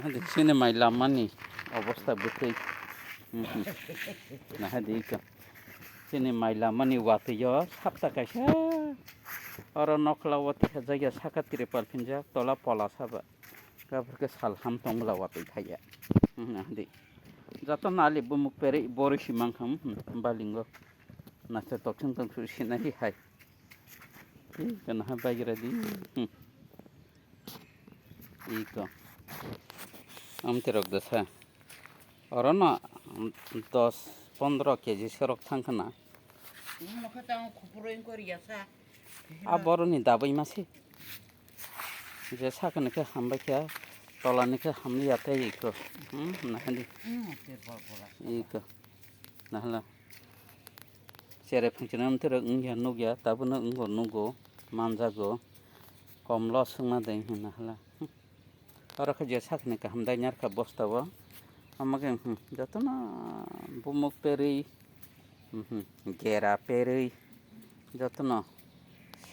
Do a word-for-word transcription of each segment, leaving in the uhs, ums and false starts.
Chini mai lamani obostha bwtwi. Mhm. Nahadi iko. Chini mai lamani watwi o sapta kaisa. Oro nokla o tisa jagya saka tripal phinjak, tola pola saba. Gabur ke sal ham tong bwla watwi thaya. Mhm, nahadi. Joto nali bumuk peri bori si mangkham, mhm, balingo. Nacha toksong tongsong sinari hai. Ih, kana ha baigra di. Hmm. Iko. Amte rok dasa. Oro no dos pondro keji sorok thang khana. Mokhe tang khupuroi koriya sa. A boroni dabai mase. Je sakani khe hambai khe, tolani khe hamliya tei iko. Hmm, nahandi. Hmm, te bor bor. Iko. Nahala. Cherai phangchina amtwrwk wngya nukya, tabukno wngbo nugo, manjago. Kom loss wngma de hinwi nahala. Oro khe je sakni kaham dai nyarkha bosta o. Omo khe, hmm, jotono bumuk perwi, hmm, gera perwi, jotono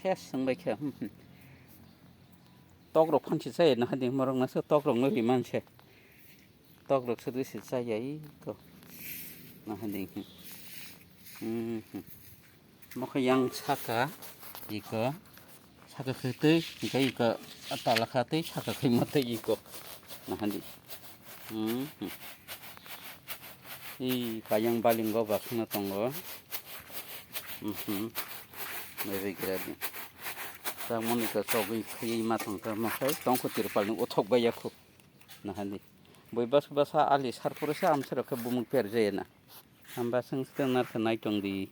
ses wngbai khe, hmm, hmm. Tokrok phansi chaya nahadi morok naso tokrokno rimanse. Tokrok sudui se chaya iko. Nahadi, hmm. Hmm, hmm. Mokhe yang saka iko, saka khe twi, hingke iko tala kha twi, saka khe ma twi iko. Nahandi. Hmm, hmm. I kayang baling go bakna tongo. Hmm, hmm. Naiwi gira di. Tamoni ka chogwi khaywi ma tongkha, mokhai tongkho tirpal ni uthok bai yakho. Nahandi. Bui bas basa ali sarpore sa amsero khe bumuk per jayena. Hamba seng seng nar khe nai tong di.